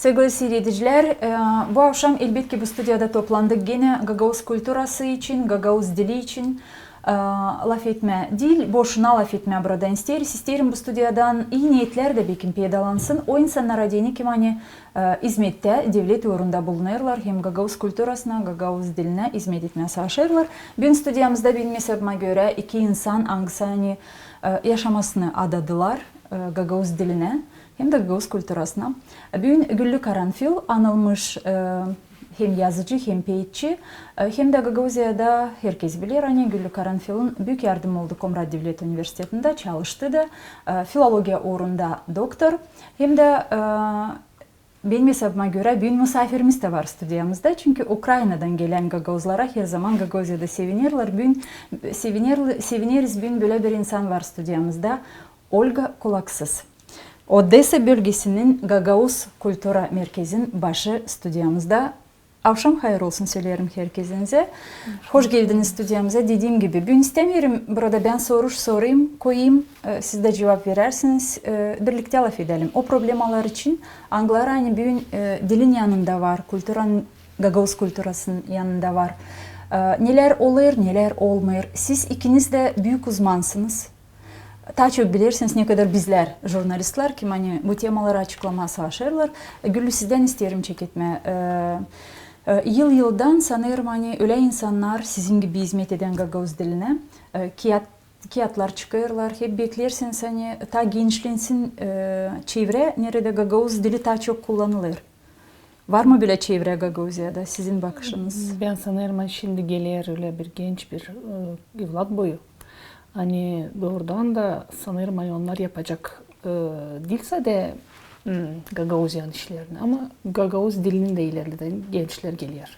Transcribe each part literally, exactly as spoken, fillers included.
Saygılı siiredicilär, e, bu avşam elbetki bu studiyada toplandık genä gagauz kulturası için, gagauz dili için, e, lafetmää diil, boşuna lafetmää buradan isteeriz. İsteerim bu studiyadan ii niyetlär dä bekim peydalansın o insannar deyni, kim ani, e, izmettä devlet uurunda bulunêrlar hem gagauz kulturasına, gagauz dilinä izmet etmää savaşêrlar. Büün studiyamızda, benim esabıma görä, iki insan, angısı ani, e, yaşamasını adadılar, e, gagauz dilinä hem dä gagauz kulturasına. Büün Güllü Karanfil, anılmış, e, hem yazıcı, hem peetçi, e, hem dä Gagauziyada herkez biler, ani Güllü Karanfilin büük yardım oldu Komrat devlet universitetindä, çalıştı da, e, filologiya uurunda doktor, hem dä, e, benim esabıma görä, büün musaafirimiz dä var studiyamızda, çünkü Ukrainadan gelän gagauzlara herzaman Gagauziyada sevinerlär. Büün sevinerl-, sevineriz, büün bölä bir insan var studiyamızda, Olga Kulaksız. Odesa bölgesinin Gagauz kultura merkezin başı studiyamızda. Avşam hayır olsun söleerim herkezinizä. Hoş geldiniz studiyamıza. Dediim gibi, büün istämeerim burada bän soruş sorayım, koyayım, e, siz dä cuvap verärsiniz, e, birliktä lafedelim o problemalar için, angıları ani büün, e, dilin yanında var, kulturanın, gagauz kulturasının yanında var. E, nelär olêr, nelär olmêêr. Siz ikiniz dä büük uzmansınız. Taa çok bilersiniz, nekadar bizlär, jurnalistlär, kim ani bu temaları açıklamaa savaşêrlar. E, Güllü, sizdän isteerim çeketmää. E, e, yıl-yıldan sanêrım, ani ölä insannar sizin gibi izmet edän gagauz dilinä, e, kiyat-, kiyatlar çıkêrlar. Hep beklersiniz, ani taa genişlensin, e, çevrä, neredä gagauz dili taa çok kullanılêr. Var mı bölä çevrä Gagauziyada, sizin bakışınız? Bän sanêrım, ani şindi geler ölä bir genç bir, e, evlat boyu. Ani doorudan da sanêrım, ani onnar yapacek, e, diil sade, m, Gagauziyanın işlerini, ama gagauz dilini dä ilerledän gençlär geler.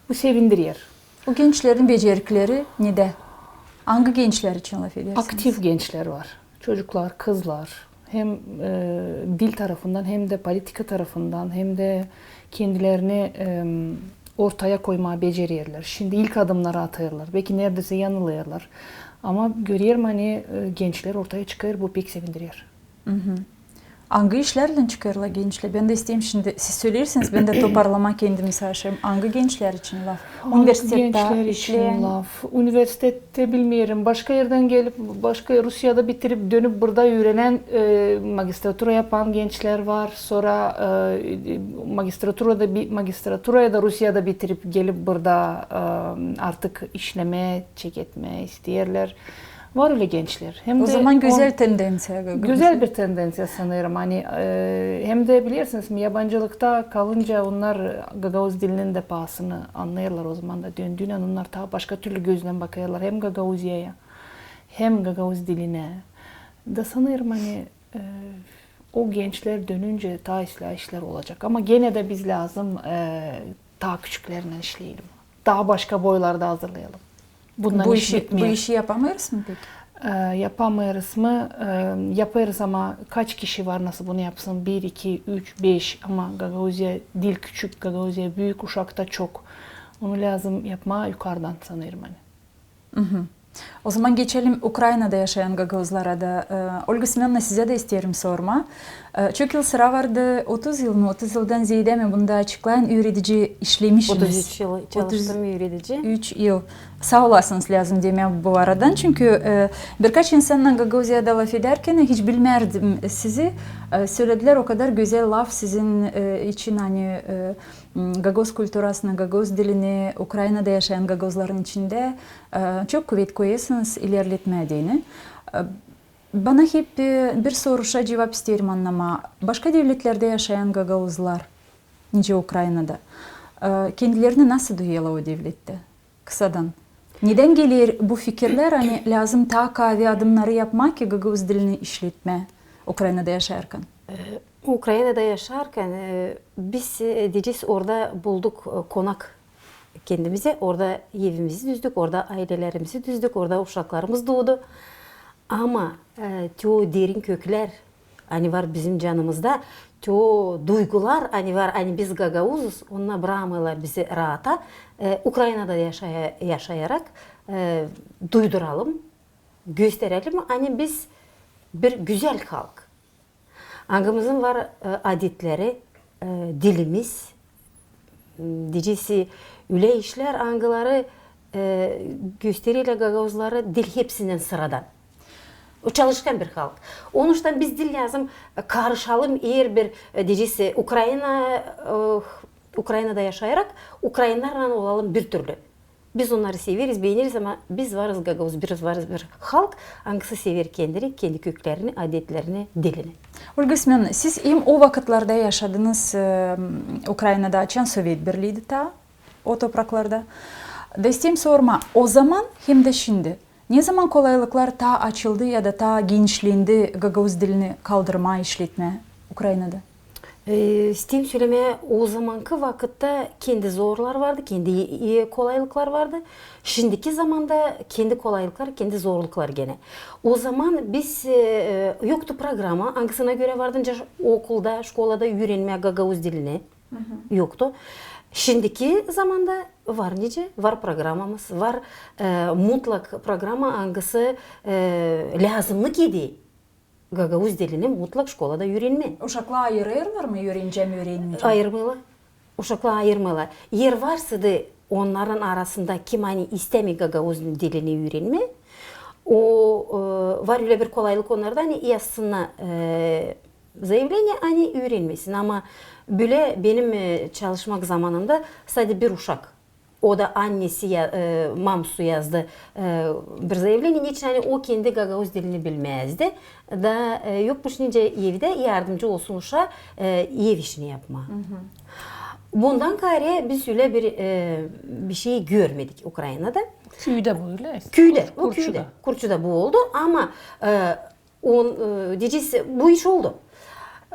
Bu sevindirer. Bu gençlerin becerikleri nedä? Angı gençlär için lafedersiniz? Aktiv gençlär var. Çocuklar, kızlar. Hem, e, dil tarafından, hem dä politika tarafından, hem dä kendilerini, e, ortaya koymaa becererlär. Şindi ilk adımnarı atêrlar. Beki neredäsä yanılêrlar. Ama görerim, ani, e, gençlär ortaya çıkêr, bu pek sevindirer. Angı işlärlän çıkêrlar gençlär? Bän dä isteerim şindi, siz söleersiniz, bän dä toparlamaa kendimi savaşêrım. Angı gençlär için laf? Universitettä işleyen. Universitettä bilmeerim. Başka erdän gelip, başka Rusiyada bitirip, dönüp burada üürenän, e, magistratura yapan gençlär var. Sora, e, magistraturada bi-, magistraturayı da Rusiyada bitirip, gelip burada, e, artık işlemää, çeketmää isteerlär. Var ölä gençlär. Hem dä o zaman gözäl tendenţiya. Gözäl bir tendenţiya sanêrım. Ani, e, hem dä bilersiniz mi, yabancılıkta kalınca onnar gagauz dilinin dä pahasını annêêrlar o zaman da. Döndüynän onnar taa başka türlü gözlän bakêrlar hem Gagauziyaya, hem gagauz dilinä. Da sanêrım, ani, e, o gençlär dönüncä taa islää işlär olacek. Ama genä dä biz lääzım, e, taa küçüklerinnän işleyelim. Taa başka boylarda hazırlayalım. Bu işi, bu işi yapamêêrız mı peki? E, yapamêêrız mı? E, yapêrız, ama kaç kişi var, nasıl bunu yapsın? Bir, iki, üç, beş, ama Gagauziya diil küçük, Gagauziya büük, uşak ta çok. Onu lääzım yapmaa yukarıdan, sanêrım, ani. O zaman geçelim Ukraynada yaşayan gagauzlara da. E, Olga Semönovna, sizä dä isteerim sormaa. E, çok yıl sıra vardı, otuz yıl mı, otuz yıldan zeedä mi bunda açıklayan üüredici işlemişsiniz? Otuz üç yıl çalıştım üüredici. Üç yıl. Saa olasınız, lääzım demää bu aradan, çünkü, e, birkaç insannan Gagauziyada lafedärkän hiç bilmärdim sizi. E, söledilär o kadar gözäl laf sizin, e, için, ani, e, m, gagauz kulturasını, gagauz dilini Ukraynada yaşayan gagauzların içindä, e, çok kuvet koyêrsınız ilerletmää deyni. E, bana hep, e, bir soruşa cuvap isteerim annamaa. Başka devletlerdä yaşayan gagauzlar, nicä Ukraynada, e, kendilerini nasıl duyêrlar o devlettä? Kısadan. Nedän geler bu fikirlär, ani lääzım taa kaavi adımnarı yapmaa ki gagauz dilini işletmää Ukraynada yaşarkan? E, Ukraynada yaşarkan, e, biz, e, deyecez, orada bulduk, e, konak kendimizä, orada evimizi düzdük, orada aylelerimizi düzdük, orada uşaklarımız duudu. Ama, e, te o derin köklär, ani var bizim canımızda, te o duygular, ani var, ani biz gagauzuz, onnar brakmêêrlar bizi raata, e, Ukraynada yaşaya-, yaşayarak, e, duyduralım, gösterelim, ani biz bir gözäl halk. Angımızın var, e, adetleri, e, dilimiz, m, deyecez, ölä işlär, angıları, e, göstereylär gagauzları dil hepsindän sıradan. O çalışkan bir halk. Onuştan biz diil lääzım, e, karışalım, herbir, e, deyecez, e, Ukraina, e, Ukrainada yaşayarak, ukrainnarlan olalım bir türlü. Biz onnarı severiz, beeneriz, ama biz varız gagauz, biz varız bir halk, angısı sever kendini, kendi köklerini, adetlerini, dilini. Olga Semönovna, siz hem o vakıtlarda yaşadınız, e, Ukrainada, açan Sovet Birliidi taa o topraklarda. Da isteerim sormaa, o zaman hem dä şindi ne zaman kolaylıklar taa açıldı ya da taa genişlendi gagauz dilini kaldırmaa, işletmää Ukrainada? E, isteerim sölemää, o zamankı vakıtta kendi zorlar vardı, kendi, e, kolaylıklar vardı. Şindiki zamanda kendi kolaylıklar, kendi zorluklar genä. O zaman biz, e, e, yoktu programa, angısına görä vardı nicä okulda, şkolada üürenmää gagauz dilini. Yoktu. Şindiki zamanda var nicä, var programamız, var, e, mutlak programa, angısı, e, lääzımnık idi gagauz dilini mutlak şkolada üürenmää. Uşaklar ayırêrlar mı, üürenecäm, üürenmeyecäm? Ayırmêêrlar. Uşaklar ayırmêêrlar. Eer varsa da onnarın arasında kim, ani istämeer gagauz dilini üürenmää, o, e, var ölä bir kolaylık onnarda, ani yazsınnar, e, заявление, ani üürenmesin. Ama bölä benim, e, çalışmak zamanımda sade bir uşak. O da annesi ya-, e, mamusu yazdı, e, bir заявление, neçin ani o kendi gagauz dilini bilmäzdi. Da, e, yokmuş nicä evdä yardımcı olsun uşaa, e, ev işini yapmaa. Bundan kaarä biz ölä bir, e, bir şey görmedik Ukrainada. Küüdä bu ölä? Küüdä, o küüdä. Kurçuda bu oldu, ama, e, On, e, deyecez, bu iş oldu.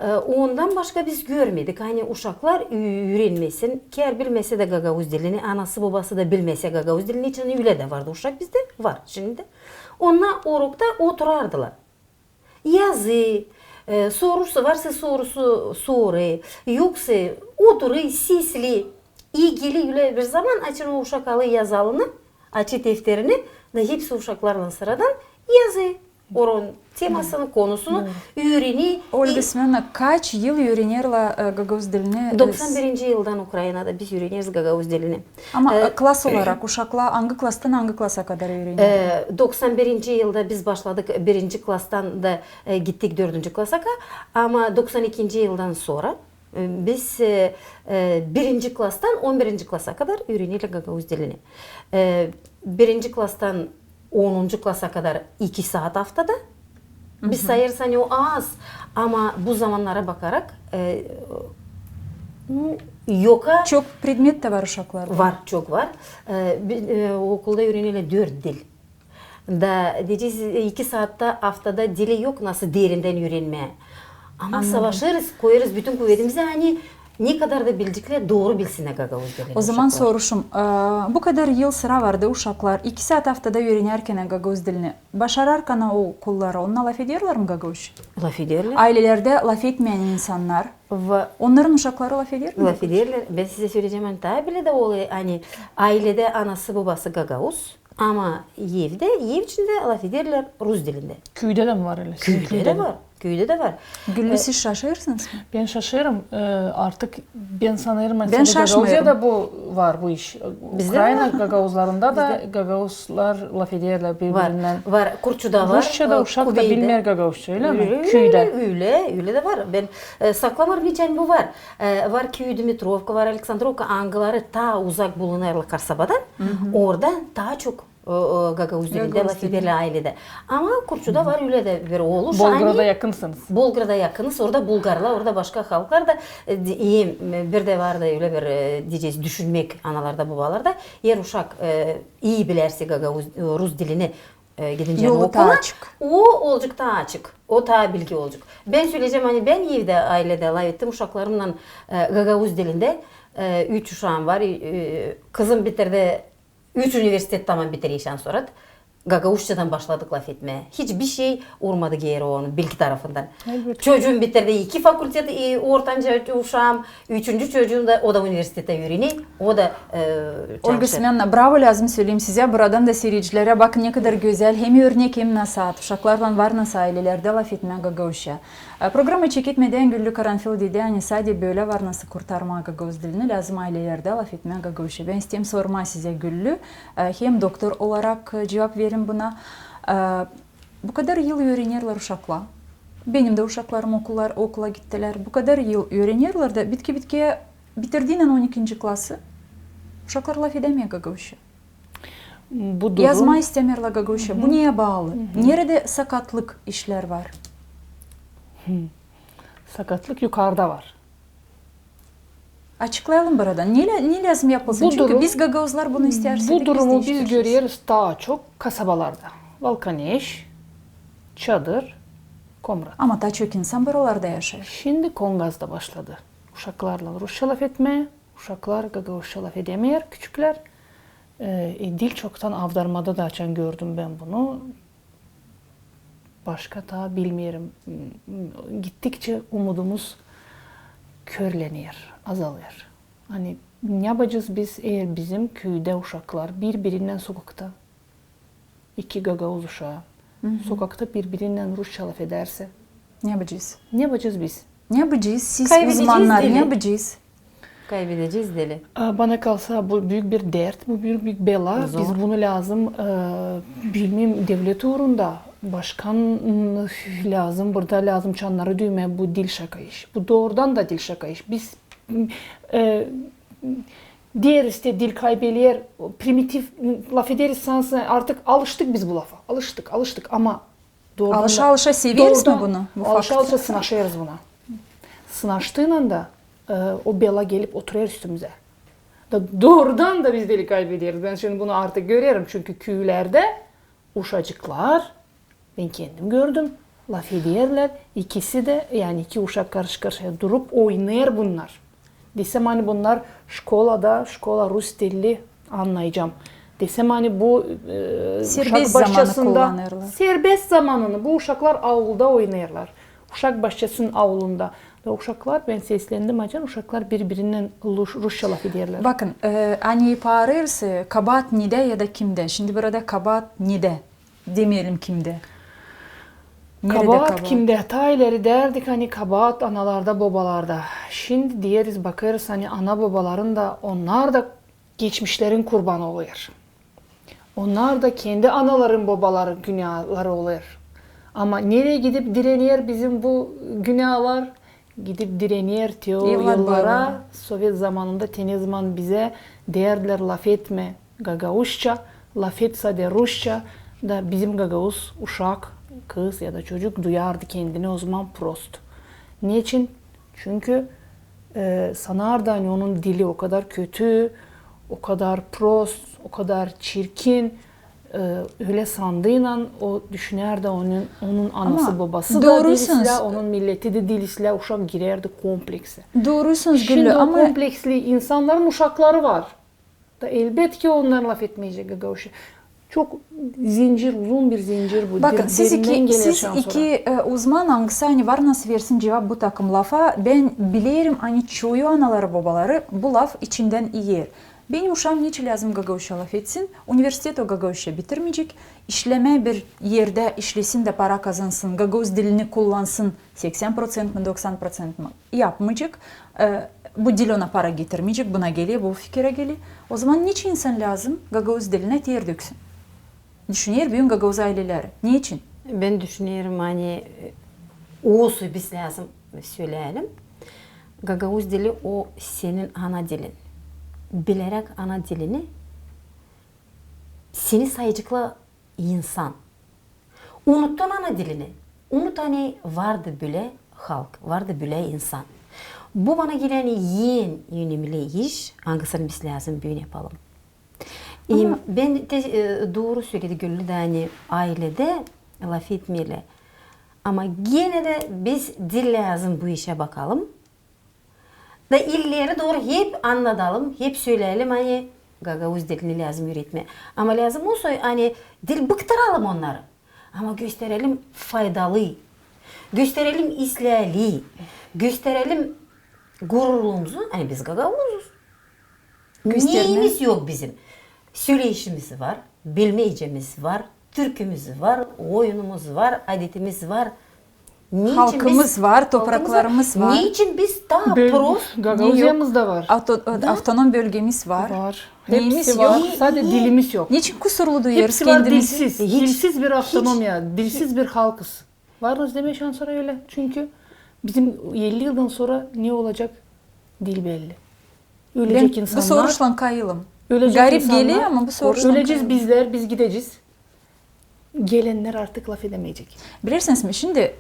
E, ondan başka biz görmedik, ani uşaklar ü-, üürenmesin. Ker bilmesin dä gagauz dilini, anası-bobası da bilmesin gagauz dilini, neçin ani ölä dä vardı uşak bizdä, var şindi dä. Onnar urokta oturardılar. Yazêr, e, sorusu varsa sorusu sorêr, yoksa oturêr, seslêr. İi geler ölä bir zaman, açan o uşak alêr yazalını, açêr defterini, da hepsi uşaklarlan sıradan yazêr. Oranın temasını, konusunu üürener. Olga Semönovna, kaç yıl üürenerlär, e, gagauz dilini, e, Doksan birinci yıldan Ukrainada biz üüreneriz gagauz dilini. Ama, e, e, klas olarak uşaklar angı klastan angı klasa kadar üürener? E, doksan birinci yılda biz başladık, birinci klastan da, e, gittik dördüncü klasa ka-, ama doksan ikinci yıldan sora, e, biz, e, e, birinci klastan on birinci klasa kadar üürenerlär gagauz dilini. E, birinci klastan onuncu klasa kadar iki saat aftada. Biz sayêrız, ani o az, ama bu zamannara bakarak, e, nu, yoka. Çok predmet tä var uşaklarda. Var, çok var. E, bi-, e, okulda üürenerlär dört dil. Da, deyecez, iki saatta aftada dili yok, nasıl derindän üürenmää. Ama savaşêrız, koyêrız bütün kuvedimizi, ani ne kadar da bileceklär, dooru bilsinnär gagauz dilini uşaklar. O zaman soruşum, e, bu kadar yıl sıra vardı uşaklar iki saat aftada üürenärkänä gagauz dilini, başararkana o okulları, onnar lafederlär mi gagauzça? Lafederlär. Aylelerdä lafetmeyän insannar. Onnarın uşakları lafeder mi? Lafederlär. Bän sizä söleyecäm, ani taa bilä dä olêr, ani ayledä anası-bobası gagauz, ama evdä, ev içindä lafederlär rus dilindä. Küüdä dä var ölä? Küüdä dä var. Küüdä dä var. Güllü, siz şaşêrsınız mı? Bän şaşêrım. E, artık bän sanêrım, ani sade Gagauziyada bu var, bu iş. Ukraina gagauzlarında da gagauzlar lafederlär biri-birindän. Var, Kurçuda var. Rusçada uşak da bilmeer gagauzça, ölä mi? Küüdä. Ölä, ölä dä var. Bän, e, saklamêêrım, neçin bu var. E, var Küüdümitrovka, var Aleksandrovka, angıları taa uzak bulunêrlar kasabadan. Orada taa çok, e, e, gagauz dilindä lafederlär ayledä. Ama Kurçuda var ölä dä bir oluş. Bolgrada yakınsınız. Bolgrada yakınız, orada bulgarlar, orada başka halklar da, e, di-, e, bir dä var da ölä bir, e, deyecez, düşünmäk analarda, bobalarda. Eer uşak, e, ii bilärse gagauz, e, rus dilini, e, gidincä okula, o olacek taa açık, o taa bilgi olacek. Bän söleyecäm, ani bän evdä, ayledä lafettim uşaklarımnan, e, gagauz dilindä, e, üç uşaam var, e, kızım bitirdi, üç universitet tamam bitirer şansora. Gagauzçadan başladık lafetmää. Hiçbir şey urmadı geeri onun bilgi tarafından. Elbetki. Çocuum bitirdi iki fakultet, e, ortanca uşaam, üçüncü çocuum da, o da universitettä üürenecek, o da, e, Olga Semönovna, bravo lääzım söleyim sizä, buradan da siiredicilerä, bakın ne kadar gözäl, hem örnek, hem nasaat. Uşaklarlan var nasıl aylelerdä lafetmää gagauzça. E, programa çeketmedän Güllü Karanfil dedi, ani sade bölä var nasıl kurtarmaa gagauz dilini, lääzım aylelerdä lafetmää gagauzça. Bän isteerim sormaa sizä, Güllü, e, hem doktor olarak, e, cuvap verin buna. E, bu kadar yıl üürenerlär uşaklar. Benim dä uşaklarım okullar, okula gittilär. Bu kadar yıl üürenerlär da bitki-bitkiyä, bitirdiynän on ikinci klası, uşaklar lafedämeer gagauzça. Bu durum... Yazmaa istämeerlär gagauzça. Bu neyä baalı? Neredä sakatlık işlär var? Sakatlık yukarda var. Açıklayalım buradan. Ne lä-, ne lääzım yapılsın? Çünkü biz gagauzlar bunu isteersek, Bu durumu biz göreriz taa çok kasabalarda. Valkaneş, Çadır, Komrat. Ama taa çok insan buralarda yaşêêr. Şindi Kongazda başladı uşaklarlan rusça lafetmää. Uşaklar gagauzça lafedemeer, küçüklär. E, e, dil çoktan avdarmada da, açan gördüm bän bunu. Başka taa bilmeerim. Gittikçä umudumuz körlener, azalêr. Ani ne yapacez biz, eer bizim küüdä uşaklar biri-birinnän sokakta, iki gagauz uşaa sokakta biri-birinnän rusça lafedärsä? Ne yapacez? Ne yapacez biz? Ne yapacez siz, uzmannar, ne yapacez? Kaybedecez dili. A, bana kalsa, bu büük bir dert, bu büük bir bela. Biz bunu lääzım, e, bilmeerim, devlet uurunda, başkan, m, lääzım, burada lääzım çannarı düymää, bu diil şaka iş. Bu doorudan da diil şaka iş. Biz, m, e, deeriz te dil kaybeler, primitiv, m, lafederiz, sansın artık alıştık biz bu lafa. Alıştık, alıştık, ama doorudan da... Alışa-alışa severiz mi bunu? Alışa-alışa sınaşêrız buna. Sınaştıynan da, e, o bela gelip oturêr üstümüzä. Da doorudan da biz dili kaybederiz. Bän şindi bunu artık görerim, çünkü küülerdä uşacıklar, bän kendim gördüm, lafederlär, ikisi dä, yani iki uşak karşı-karşıya durup oynêêr bunnar. Desem, ani bunnar şkolada, şkola rus dilli, annayacam. Desem, ani bu, e, uşak başçasında serbest zamanını bu uşaklar aulda oynêêrlar. Uşak başçasının aulunda. Da uşaklar, bän seslendim, açan uşaklar biri-birinnän rusça lafederlär. Bakın, e, ani paarêêrız, e, kabaat nedä ya da kimdä? Şindi burada kabaat nedä? Demeyelim kimdä. Neredä kabaat? Kabaat kimdä? Taa ileri deerdik, ani kabaat analarda, bobalarda. Şindi deeriz, bakêrız, ani ana-bobaların da, onnar da geçmişlerin kurbanı olêr. Onnar da kendi anaların, bobaların günaaları olêr. Ama nereyi gidip direner bizim bu günaalar? Gidip direner te o yıllara, sovet zamanında, te ne zaman bizä deerdilär lafetmä gagauzça, lafet sade rusça, da bizim gagauz uşak, kız ya da çocuk duyardı kendini o zaman prost. Neçin? Çünkü, e, sanardı, ani onun dili o kadar kötü, o kadar prost, o kadar çirkin, e, ölä sandıynan o düşünärdi, onun, onun anası, bobası da diil islää, onun milleti dä diil islää, uşak girärdi kompleksä. Doorusunuz, Güllü, ama... Şindi o kompleksli insannarın uşakları var. Da elbetki onnar lafetmeyecek gagauzça. Çok zincir, uzun bir zincir bu. Bakın, siz iki, siz iki, e, uzman, angısı ani var nasıl versin cuvap bu takım lafa. Bän bilerim, ani çoyu anaları, bobaları bu laf içindän iyer. Benim uşaam neçin lääzım gagauzça lafetsin? Universitet o gagauzça bitirmeyecek. İşlemää bir erdä işlesin dä para kazansın, gagauz dilini kullansın seksän proţent mi, doksan proţent mi? Yapmayacek. E, bu dil ona para getirmeyecek, buna geler, bu fikirä geler. O zaman neçin insan lääzım gagauz dilinä ter döksün? Düşüner büün gagauz ayleleri. Neçin? Bän düşünerim, ani, e, uusuz biz lääzım söleyelim. Gagauz dili o senin ana dilin. Bileräk ana dilini seni sayaceklar insan. Unuttun ana dilini. Unut, ani vardı bölä halk, vardı bölä insan. Bu bana geler, ani en önemli iş, angısını biz lääzım büün yapalım. Ama bän dä, e, dooru söledi Güllü dä, ani ayledä lafetmeli. Ama genä dä biz diil lääzım bu işä bakalım. Da ileri dooru hep annadalım, hep söleyelim, ani Gagauz dilini lääzım üüretmää. Ama lääzım olsa, ani diil bıktıralım onnarı. Ama gösterelim faydalı. Gösterelim islääli. Gösterelim gururluumuzu. Ani biz gagauzuz. Neemiz yok bizim? Söleişimiz var, bilmecemiz var, türkümüz var, oyunumuz var, adetimiz var. Neçin biz, halkımız var, topraklarımız var. Neçin biz taa prost? Gagauziyamız da var. Avtonom bölgemiz var. Var. Hepsi var. Sade dilimiz yok. Neçin kusurlu duyuyoruz kendimizi? Hepsi var, dilsiz. Dilsiz bir avtonomiya, dilsiz bir halkız. Varız demää şansları ölä. Çünkü bizim elli yıldan sora ne olacek, diil belli. Ölecek insannar. Bän bu soruşlan kayılım. Garip geler, ama bu soruşlan kayılım. Ölecez bizlär, biz gidecez. Gelennär artık lafedämeyecek. Bilersiniz mi, şindi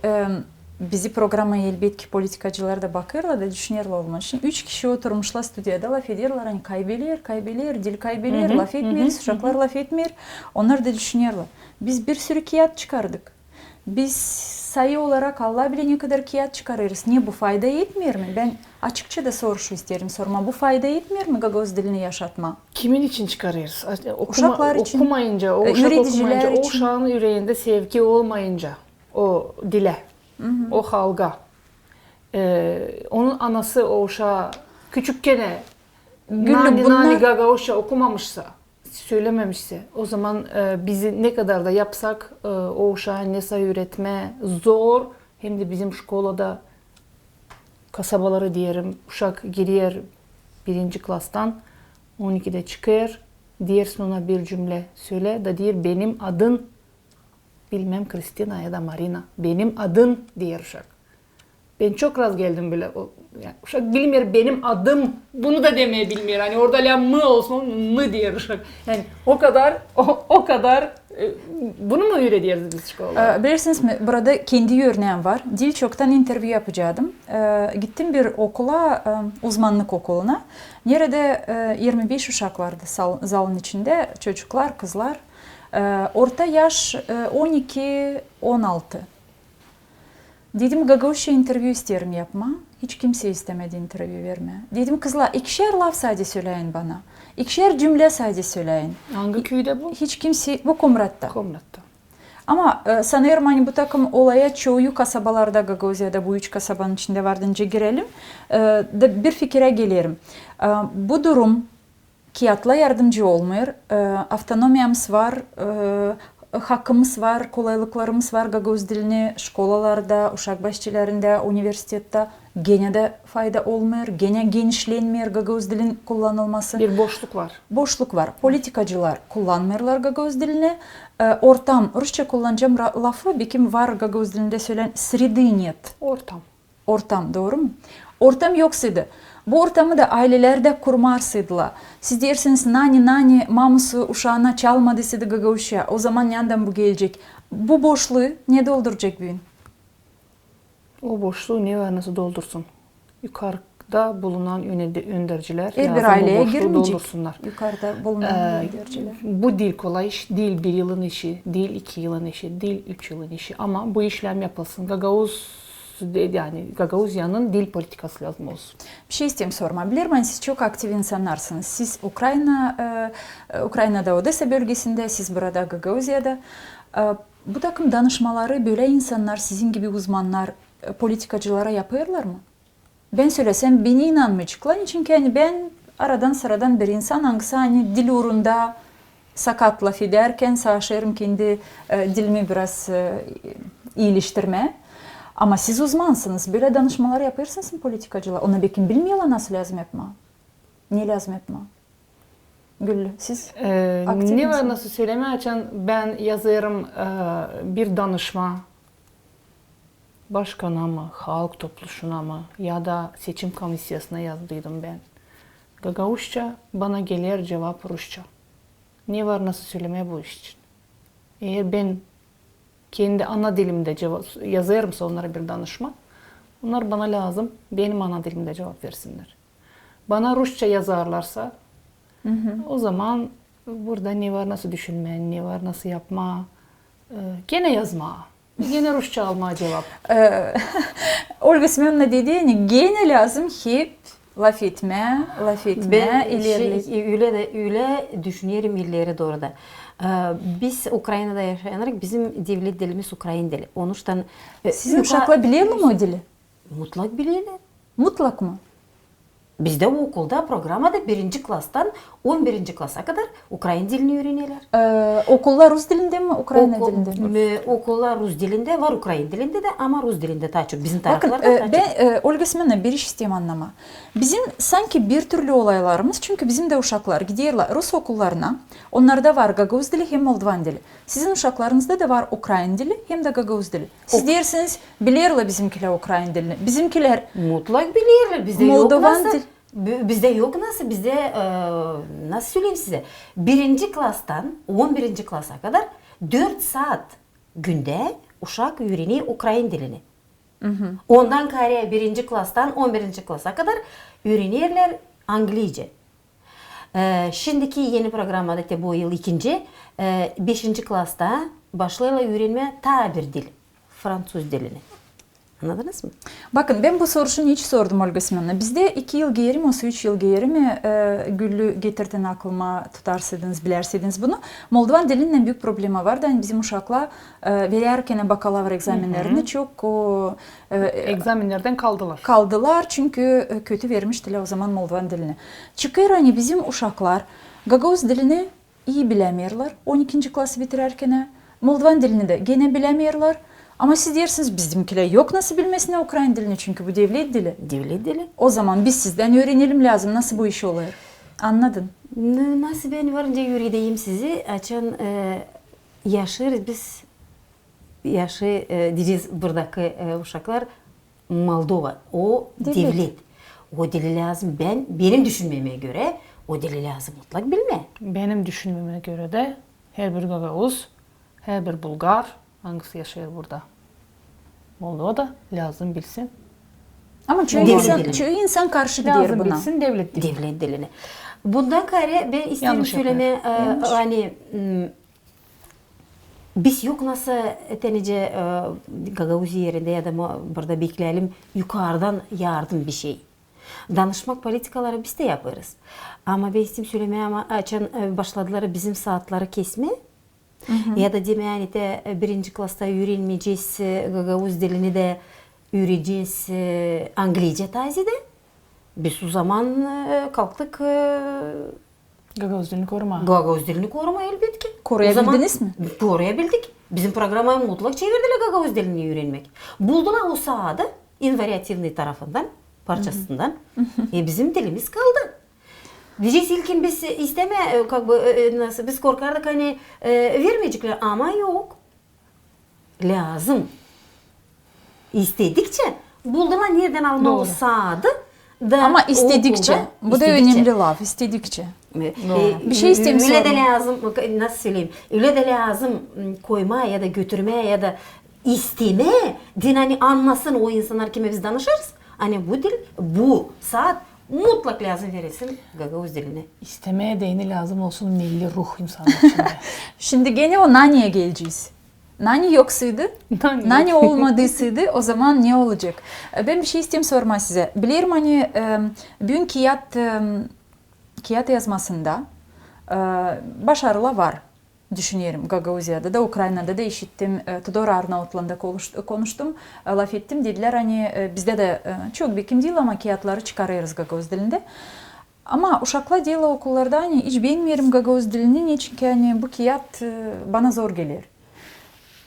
bizi programayı elbetki politikacılar da bakêrlar da düşünerlär olmalı. Şindi üç kişi oturmuşlar studiyada, lafederlär, ani kaybeder, kaybeder, dil kaybeder, lafetmeeriz, uşaklar lafetmeer. Onnar da düşünerlär. Biz bir sürü kiyat çıkardık. Biz sayı olarak Alla biler ne kadar kiyat çıkarêrız. Ne bu, fayda etmeer mi? Bän açıkça da soruşu isteerim sormaa. Bu fayda etmeer mi gagauz dilini yaşatmaa? Kimin için çıkarêrız? Uşaklar için. Okumayınca, o uşak okumayınca, o uşaan üreendä sevgi olmayınca o dilä, o halka, onun anası o uşaa küçükkän nani-nani gagauzça okumamışsa, sölämemişsä, o zaman bizi ne kadar da yapsak, o uşaa nesä üüretmää zor. Hem dä bizim şkolada kasabaları deerim, uşak girer birinci klastan, on ikidä çıkêr, deersin ona bir cümlä sölä da deer: benim adın bilmäm Kristina ya da Marina. Benim adın, deer uşak. Bän çok raz geldim bölä. Uşak bilmeer benim adım, bunu da demää bilmeer. Ani orada lääzım m olsun, m deer uşak. Yani o kadar, o kadar bunu mu üürederiz biz şkolada? Bilersiniz mi, burada kendi örneem var. Diil çoktan intervyu yapacaydım. Gittim bir okula, uzmannık okuluna. Neredä irmi beş uşak vardı zalın içindä, çocuklar, kızlar. Orta yaş on iki, on altı. Dedim, gagauzça intervyu isteerim yapmaa. Hiç kimsey istemedi intervyu vermää. Dedim, kızlar, ikişer laf sade söläyin bana. İkişer cümlä sade söläyin. Angı küüdä bu? Hiç kimsey, bu Komratta. Komratta. Ama sanêrım, ani bu takım olaya çoyu kasabalarda, Gagauziyada bu üç kasabanın içindä vardı, nicä girelim. Da bir fikirä gelerim. Bu durum kiyatlar yardımcı olmêêr. Avtonomiyamız var, hakkımız var, kolaylıklarımız var gagauz dilini şkolalarda, uşak başçalarında, universitettä. Genä dä fayda olmêêr, genä genişlenmeer gagauz dilin kullanılması. Bir boşluk var. Boşluk var. Politikacılar kullanmêêrlar gagauz dilini. Ortam, rusça kullanacam lafı, bekim var gagauz dilindä sölän, среды нет. Ortam. Ortam, dooru mu? Ortam yoksaydı, bu ortamı da aylelerdä kurmarsaydılar. Siz deersiniz, nani-nani mamusu uşaana çalmadıysaydı gagauzça, o zaman neredän bu gelecek? Bu boşluu ne dolduracek büün? O boşluu ne var nasıl doldursun? Yukarda bulunan öndercilär lääzım bu boşluu doldursunnar. Yukarda bulunan öndercilär. Bu diil kolay iş, diil bir yılın işi, diil iki yılın işi, diil üç yılın işi. Ama bu işlär yapılsın. Gagauz, yani Gagauziyanın dil politikası lääzım olsun. Bir şey isteerim sormaa. Bilerim, ani siz çok aktiv insannarsınız. Siz Ukrayna, Ukraynada, Odesa bölgesindä, siz burada, Gagauziyada. Bu takım danışmaları bölä insannar, sizin gibi uzmannar, politikacılara yapêrlar mı? Bän söläsem, beni inanmayaceklar, çünkü ani bän aradan-sıradan bir insan, angısı ani dil uurunda sakat lafedärkän savaşêrım kendi dilimi biraz iileştirmää. Ama siz uzmansınız, bölä danışmalar yapêrsınız mı politikacılara? Onnar bekim bilmeerlär, nasıl lääzım yapmaa, ne lääzım yapmaa. Güllü, siz aktiv insannarsınız. Ne var nasıl sölämää, açan bän yazêrım bir danışma başkana mı, halk topluşuna mı ya da seçim komissiyasına yazdıydım bän. Gagauzça bana geler cuvap rusça. Ne var nasıl sölämää bu iş için? Eer bän kendi ana dilimdä yazêrımsa onnara bir danışma, onnar bana lääzım benim ana dilimdä cuvap versinnär. Bana rusça yazarlarsa, o zaman burada ne var nasıl düşünmää, ne var nasıl yapmaa, genä yazmaa. Genä rusça almaa cuvap. Olga Semönovna dedi, ani genä lääzım hep Lafetmää, lafetmää, ileri. Ölä dä, ölä düşünerim ileri dooru da. Biz Ukraynada yaşayanarık, bizim devlet dilimiz ukrayn dili. Onuştan... Sizin uşaklar bilerlär mi o dili? Mutlak bilerlär. Mutlak mı? Bizdä okulda programada birinci klastan on birinci klasa kadar ukrayn dilini üürenerlär. Okullar rus dilindä mi, ukrayn dilindä mi? Okullar rus dilindä, var ukrayn dilindä dä, ama rus dilindä taa çok. Bizim taraflarda taa çok. Bakın, bän, Olga Semönovna, bir iş isteerim annamaa. Bizim sanki bir türlü olaylarımız, çünkü bizim dä uşaklar giderlär rus okullarına, onnarda var gagauz dili hem moldovan dili. Sizin uşaklarınızda da var ukrayn dili hem dä gagauz dili. Siz deersiniz, bilerlär bizimkilär ukrayn dilini. Bizimkilär... Mutlak bilerlär. Bizdä yok nasıl, bizdä, nasıl söleyim sizä, birinci klastan on birinci klasa kadar dört saat gündä uşak üürener ukrayn dilini. Ondan kaarä birinci klastan on birinci klasa kadar üürenerlär angliicä. Şindiki eni programada, te bu yıl ikinci, beşinci klasta başlêêrlar üürenmää taa bir dil, fransuz dilini. Annadınız mı? Bakın, bän bu soruşu neçin sordum, Olga Semönovna. Bizdä iki yıl geeri mi, üç yıl geeri mi, Güllü getirdi aklıma, tutarsaydınız, bilärsäydiniz bunu. Moldovan dilinnän büük problema vardı, ani bizim uşaklar verärkän bakalavr egzamennerini çok... Egzamennerdän kaldılar. Kaldılar, çünkü kötü vermiştilär o zaman moldovan dilini. Çıkêr, ani bizim uşaklar gagauz dilini ii bilämeerlär on ikinci klası bitirärkän, moldovan dilini dä genä bilämeerlär. Ama siz deersiniz, bizimkilär yok nasıl bilmesinär ukrayn dilini, çünkü bu devlet dili. Devlet dili. O zaman biz sizdän üürenelim lääzım, nasıl bu iş olêr. Annadın? Nasıl bän varınca üüredeyim sizi, açan yaşêêrız biz, yaşêêr, deyecez, buradakı uşaklar, Moldova, o devlet. O dili lääzım, bän, benim düşünmemä görä, o dili lääzım mutlak bilmää. Benim düşünmemä görä dä, herbir gagauz, herbir bulgar, angısı yaşêêr burada Moldovada, lääzım bilsin. Ama çoyu insan karşı gider buna. Lääzım bilsin devlet dilini. Devlet dilini. Bundan kaarä bän isteerim sölemää, ani biz yok nasıl, te nicä, Gagauziya erindä ya da burada bekleyelim yukarıdan yardım bir şey. Danışmak politikaları biz dä yapêrız. Ama bän isteerim sölemää, ama açan başladılar bizim saatları kesmää, ya da demää, ani te birinci klasta üürenmeyecez gagauz dilini dä, üürenecez angliicä tazi dä. Biz o zaman kalktık gagauz dilini korumaa. Gagauz dilini korumaa, elbetki. Koruyabildiniz mi? Koruyabildik. Bizim programaya mutlak çevirdilär gagauz dilini üürenmäk. Buldular o saadı invariativnıy tarafından, parçasından. E, bizim dilimiz kaldı. Deyecez, ilkin biz istemää, как бы, nasıl, biz korkardık, ani vermeyeceklär, ama yok. Lääzım. İstedikçä, buldular neredän almaa o saadı da. Ama istedikçä. Bu da önemli laf, istedikçä. Bir şey isteerim sormaa. Ölä dä lääzım, nasıl söleyim, ölä dä lääzım koymaa ya da götürmää ya da istemää, deyni, ani annasın o insannar, kimä biz danışêrız, ani bu dil, bu saat mutlak lääzım verilsin gagauz dilinä. İstemää deyni lääzım olsun milli ruh insanın içindä. Şindi genä o naniya gelecez. Nani yoksaydı, nani olmadıysaydı, o zaman ne olacek? Bän bir şey isteerim sormaa sizä. Bilerim, ani büün kiyat, kiyat yazmasında başarılar var. Düşünerim, Gagauziyada da, Ukraynada da işittim, Tudor Arnautlän dä konuştum, lafettim, dedilär, ani bizdä dä çok bekim diil, ama kiyatları çıkarêrız gagauz dilindä. Ama uşaklar deerlär okullarda, ani hiç beenmeerim gagauz dilini, neçinki ani bu kiyat bana zor geler.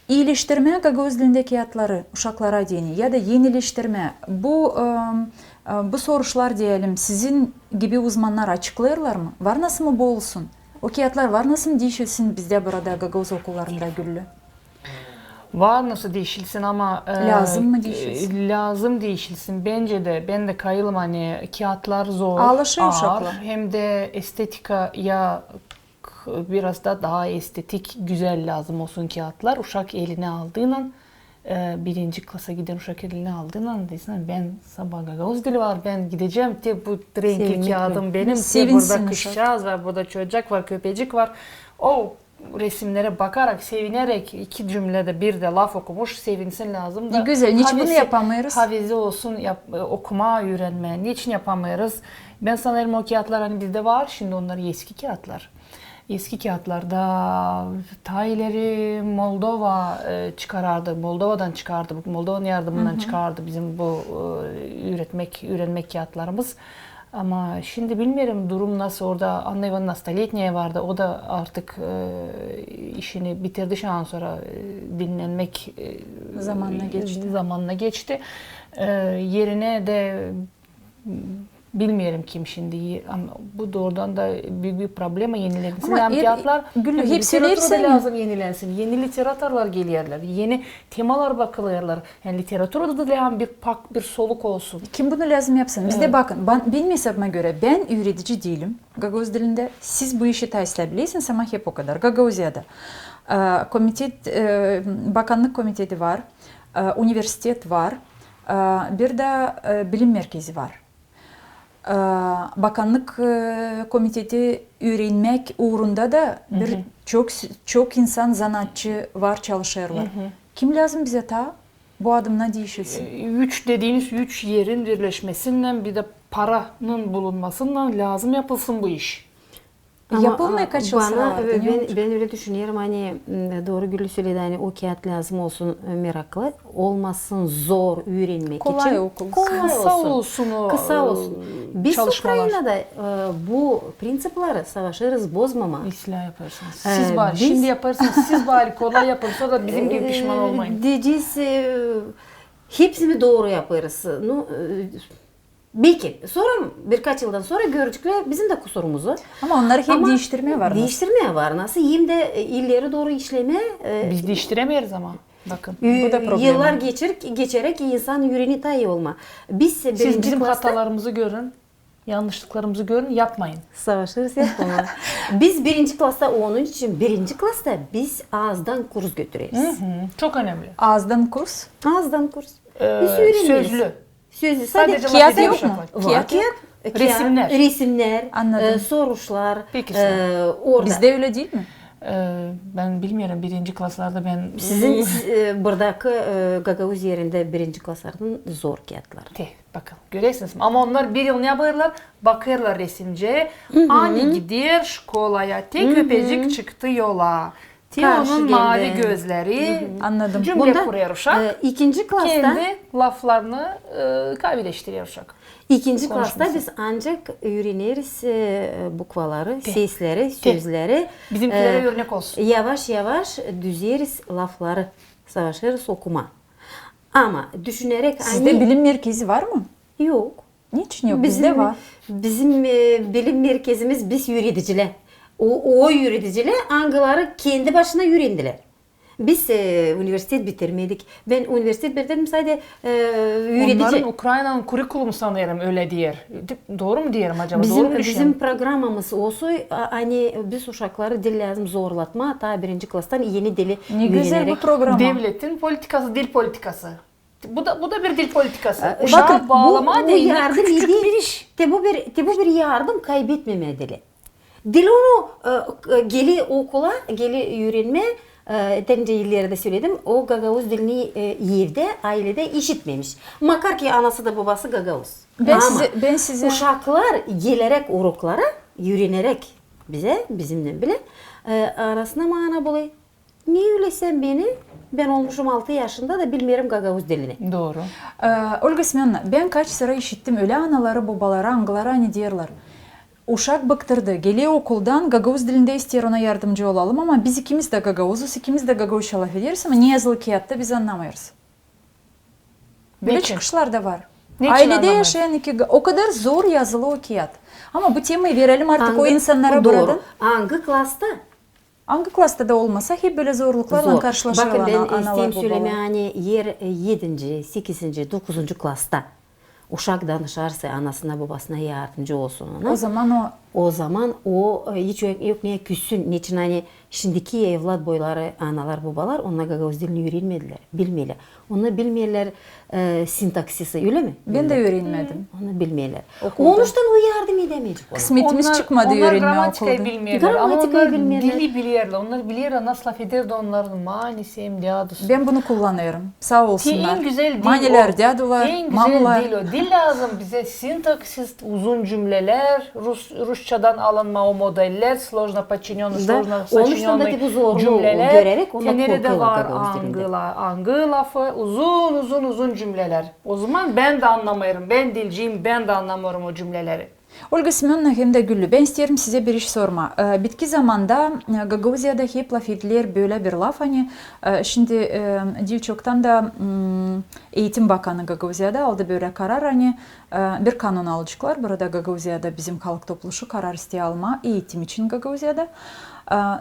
İileştirmää gagauz dilindä kiyatları uşaklara deyni ya da enileştirmää, bu, bu soruşlar deyelim, sizin gibi uzmannar açıklêêrlar mı? Var nasıl mı bu olsun? O kiyatlar var nasıl mı diişilsin bizdä burada gagauz okullarında, Güllü? Var nasıl diişilsin, ama lääzım mı diişilsin? Lääzım diişilsin. Bencä dä, bän dä kayılım, ani kiyatlar zor, aar, hem dä estetikaya biraz da taa estetik, gözäl lääzım olsun kiyatlar. Uşak elinä aldıynan, birinci klasa giden uşak elinä aldıynan, desin, bän sabaa gagauz dili var, bän gidecäm, te bu renkli kiyadım benim, te burada kızçaaz var, burada çocak var, köpecik var. O resimnerä bakarak, sevineräk iki cümledä bir dä laf okumuş, sevinsin lääzım da. Ne gözäl, neçin bunu yapamêêrız? Havezleri olsun yap-, e, okumaa, üürenmää. Neçin yapamêêrız? Bän sanêrım, o kiyatlar, ani bizdä var, şindi onnar eski kiyatlar. Eski kiyatlarda taa ileri Moldova, e, çıkarardı, Moldovadan çıkarardı, Moldovan yardımından çıkarardı bizim bu, e, üüretmäk, üürenmäk kiyatlarımız. Ama şindi bilmeerim, durum nasıl orada. Anna İvanovna Stoletnaya vardı, o da artık, e, işini bitirdi, şundan sora, e, dinnenmäk, e, zamanına geçti. E, erinä dä bilmeerim kim şindi. Ama bu doorudan da büük bir problema, enilensin. Ama kiyatlar, hem hep literatura da lääzım enilensin. Eni literatorlar gelerlär, eni temalar bakılêrlar. Yani literaturada da lääzım bir pak, bir soluk olsun. Kim bunu lääzım yapsın? Bizdä bakın, bän, benim esabıma görä, bän üüredici diilim gagauz dilindä. Siz bu işi taa islää bilersiniz, ama hep o kadar. Gagauziyada, e, komitet, e, bakannık komiteti var, e, universitet var, e, bir dä, e, bilim merkezi var. E, bakannık, e, komiteti üürenmäk uurunda da bir çok, çok insan, zanaatçı var, çalışêrlar. Kim lääzım bizä taa bu adımnar diişilsin? E, üç dediiniz, üç erin birleşmesinnän, bir dä paranın bulunmasınnan lääzım yapılsın bu iş. Ama, yapılmêêr, a, kaç yıl sıra vardı, ne olacek? Bän ölä düşünerim, ani, m, dooru Güllü söledi, ani o kiyat lääzım olsun, e, meraklı, olmasın zor üürenmäk için. Kolay okulsun. Kolay olsun. Kısa olsun o, e, çalışmalar. Biz Ukrainada, e, bu prinţipleri savaşêrız bozmamaa. İslää yapêrsınız. E, siz bari şindi yapêrsınız, siz bari kolay yapın, sora da bizim gibi pişman olmayın. Deyecez, e, hepsini dooru yapêrız. Nu, e, Beki, sora, birkaç yıldan sora göreceklär bizim dä kusurumuzu. Ama onnarı hep diiştirmää var. Diiştirmää var. Nasıl hem dä, e, ileri dooru işlemää, e, biz diiştirämeeriz ama. Bakın, bu da problema. Yıllar geçer, geçeräk insan üüreni taa ii olmaa. Biz birinci klasta... Siz bizim hatalarımızı görün, yanlışlıklarımızı görün, yapmayın. Savaşêrız yapmamaa. Biz birinci klasta, onun için birinci klasta biz aazdan kurs götüreriz. Çok önemli. Aazdan kurs? Aazdan kurs. E, biz üüreniyoruz. Sözlü. Sözlü, sadece kiyat yok mu? Var kiyat, resimnär. Resimnär, e, soruşlar, e, orada. Bizdä ölä diil mi? E, bän bilmeerim, birinci klaslarda bän... Sizin, e, buradakı, e, gagauz erindä birinci klasların zor kiyatları. Te, bakın, görersiniz. Ama onnar bir yıl ne yapêrlar? Bakêrlar resimcä, ani gider şkolaya, te köpecik çıktı yola. Te onun maavi gözleri. Annadım. Cümle kurêr uşak. E, ikinci klasta kendi laflarını, e, kaavileştirer uşak. İkinci klasta biz ancak üüreneriz, e, bukvaları, sesleri, sözleri. Bizimkilere örnek olsun. Yavaş-yavaş düzeriz lafları, savaşêrız okumaa. Ama düşüneräk... Sizdä bilim merkezi var mı? Yok. Neçin yok? Bizdä var. Bizim, e, bilim merkezimiz biz üüredicilär. O, o üüredicilär, angıları kendi başına üürendilär. Biz, e, universitet bitirmedik. Bän universitet bitirdim sade, e, üüredici. Onnarın Ukraynanın kurrikulumu, sanêrım, ölä deer. Dooru mu deerim acaba? Dooru mu düşünerim? Bizim programamız olsun, a, ani biz uşakları diil lääzım zorlatmaa, taa birinci klastan eni dili üüreneräk. Ne gözäl bu programa. Devletin politikası, dil politikası. Bu da, bu da bir dil politikası. E, uşaa baalamaz, bu, bu deyni yardım küçük bir iş. Te bu bir, te bu bir yardım kaybetmemää dili. Dil onu, e, e, geler okula, geler üürenmää, e, taa öncä illerdä söledim, o gagauz dilini, e, evdä, ailedä işitmemiş. Makar ki anası da bobası gagauz. Ama uşaklar geläräk uroklara, üüreneräk bizä, bizimnän bilä, e, arasına maana bulêr. Ne ölä sän beni, bän olmuşum altı yaşında da bilmeerim gagauz dilini. Dooru. E, Olga Semönovna, bän kaç sıra işittim ölä anaları, bobaları, angıları ani deerlär: uşak bıktırdı, geler okuldan, gagauz dilindä isteer ona yardımcı olalım, ama biz ikimiz dä gagauzuz, ikimiz dä gagauzça lafederiz, ama ne yazılı kiyatta biz annamêêrız. Bölä çıkışlar da var. Ailedä yaşayan iki ga-, o kadar zor yazılı o kiyat. Ama bu temayı verelim artık o insannara buradan. Angı klasta? Angı klasta da olmasa, hep bölä zorluklarlan karşılaşêr analar, bobalar. Bakın, bän isteerim sölemää, ani eer, e, edinci, sekizinci, dokuzuncu klasta uşak danışarsa anasına, bobasına, yardımcı olsun ona. O zaman o, e, hiç yok, yok neyä küssün, neçin ani Şindiki evlat boyları, analar, bobalar, onnar gagauz dilini üürenmedilär, bilmeerlär. Onnar bilmeerlär e, sintaksisi, ölä mi? Bän dä üürenmedim. Onnar bilmeerlär. Onuştan o yardım edämeyecek. Kısmetimiz çıkmadı üürenmää okulda. Onnar grammatikayı bilmeerlär, ama onnar dili bilerlär. Onnar bilerlär, nasıl lafederdi onnarın manisi hem dädusu. Bän bunu kullanêrım. Saa olsunnar. Manilär, dädular, mamular. En güzel dil o. Dil lääzım bizä sintaksis, uzun cümlelär, rusçadan alınma o modeller, сложно подчинённый, сложно сочинённый cümlelär. Te neredä var angı lafı, uzun, uzun, uzun cümlelär. Ozaman bän dä annamêêrım, bän dilciyim, bän dä annamêêrım o cümleleri. Olga Semönovna hem dä Güllü, bän isteerim sizä bir iş sormaa. Bitki zamanda Gagauziyada hep lafedilär bölä bir laf, ani şindi diil çoktan da eğitim bakanı Gagauziyada aldı bölä karar, ani bir kanun alaceklar burada Gagauziyada, bizim Halk Topluşu karar isteer almaa eğitim için Gagauziyada.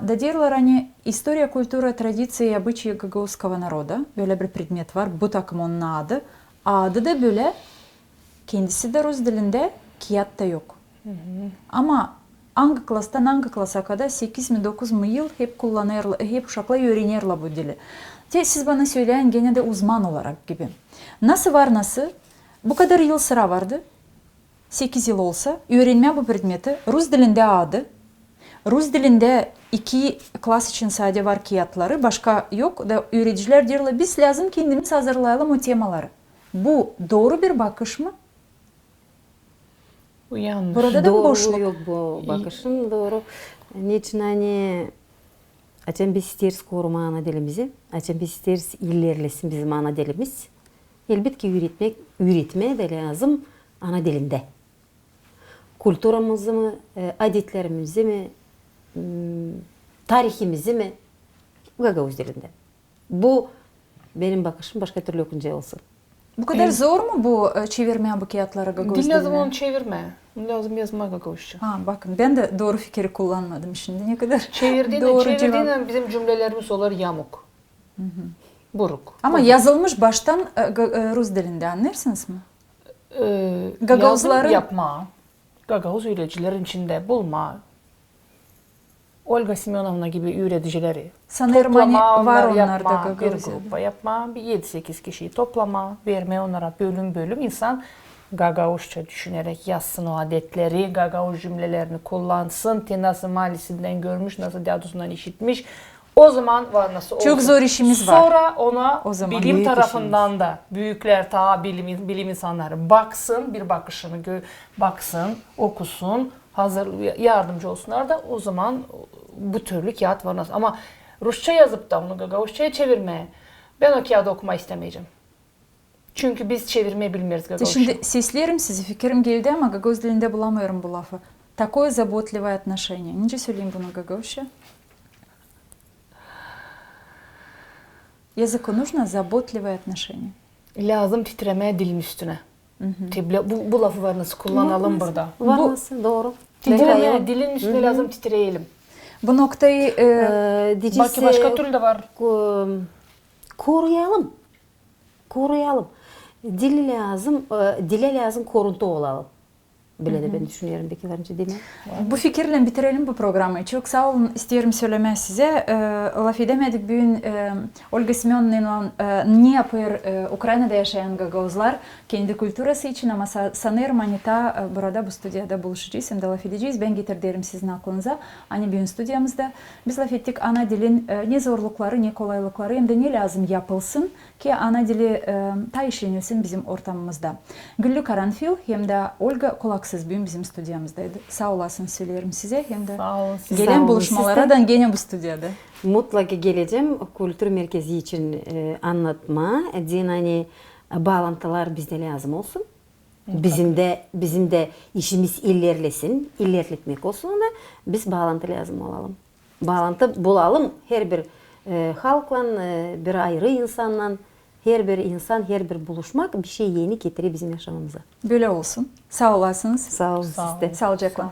Da deerlär, ani история, культура, традиции и обычаи гагузского народа, bölä bir predmet var, bu takım onun adı. Adı da bölä, kendisi dä rus dilindä, kiyat ta yok. Ama angı klastan angı klasa kadar sekiz mi, dokuz mu yıl hep kullanêrlar, hep uşaklar üürenerlär bu dili. Te siz bana söläyin genä dä uzman olarak gibi. Nasıl var, nasıl bu kadar yıl sıra vardı, sekiz yıl olsa, üürenmää bu predmeti, rus dilindä adı, rus dilindä iki klas için sade var kiyatları, başka yok, da üüredicilär deerlär, biz lääzım kendimiz hazırlayalım o temaları. Bu dooru bir bakış mı? Bu yannış. Burada da boşluk. Yok bu bakışın dooru. Neçin ani açan biz isteeriz korumaa ana dilimizi, açan biz isteeriz ilerlesin bizim ana dilimiz, elbetki üüretmää, üüretmää dä lääzım ana dilindä. Kulturamızı mı, adetlerimizi mi, tarihimizi mi gagauz dilindä. Bu benim bakışım, başka türlü yok nicä olsun. Bu kadar zor mu bu çevirmää bu kiyatları gagauz dilinä? Dil lääzım onu çevirmää. Onu lääzım yazmaa gagauzça. Ha, bakın, bän dä dooru fikiri kullanmadım şindi. Ne kadar çevirdiynän, çevirdiynän bizim cümlelerimiz olêr yamuk. Buruk. Ama yazılmış baştan rus dilindä, annêêrsınız mı? Gagauzların yapmaa, gagauz üüredicilerin içindä bulmaa. Olga Semönovna gibi üüredicileri toplamaa, var onnarda bir grupa yapmaa, bir edi-sekiz kişiyi toplamaa, vermää onnara bölüm-bölüm, insan gagauzça düşüneräk yazsın o adetleri, gagauz cümlelerini kullansın, te nasıl malisindän görmüş, nasıl dädusundan işitmiş. Ozaman var nasıl olsun. Çok zor işimiz var. Sora ona bilim tarafından da büüklär, taa bilim insannarı baksın, bir bakışını baksın, okusun, hazır, yardımcı olsunnar da, ozaman bu türlü kiyat var nasıl. Ama rusça yazıp da onu gagauzçaya çevirmää, bän o kiyadı okumaa istämeyecäm. Çünkü biz çevirmää bilmeeriz gagauzça. Şindi sesleerim sizi, fikirim geldi, ama gagauz dilindä bulamêêrım bu lafı. Такое заботливое отношение. Nicä söleyim bunu gagauzça? Языку нужно заботливое отношение. Lääzım titremää dilin üstünä. Bu lafı var nasıl kullanalım burada. Var nasıl, dooru. Titremää dilin üstünä lääzım titreyelim. Bu noktayı başka türlü dä var. Koruyalım. Koruyalım. Dili lääzım, dilä lääzım koruntu olalım. Bölä dä bän düşünerim, beki var nicä demää. Bu fikirlän bitirelim bu programayı. Çok saa olun, isteerim sölemää sizä. Lafedämedik büün Olga Semönovnaylan ne yapêr Ukraynada yaşayan gagauzlar kendi kulturası için, ama sanêrım, ani taa burada bu studiyada buluşacez hem dä lafedecez. Bän getirderim sizin aklınıza, ani büün studiyamızda biz lafettik ana dilin ne zorlukları, ne kolaylıkları hem dä ne lääzım yapılsın, ki ana dili taa işlenilsin bizim ortamımızda. Güllü Karanfil hem dä Olga Kulaksız büün bizim studiyamızdaydı. Saa olasınız, söleerim sizä hem dä gelän buluşmalara da genä bu studiyada. Mutlaka gelecäm kultur merkezi için annatmaa, deyni, ani baalantılar bizdä lääzım olsun. Bizim dä, bizim dä işimiz ilerlesin, ilerletmäk olsun, da biz baalantı lääzım olalım. Baalantı bulalım herbir halklan, bir ayrı insannan, herbir insan, herbir buluşmak bir şey eni getirer bizim yaşamamıza. Bölä olsun. Saa olasınız. Saa olun siz dä. Saalıcaklan.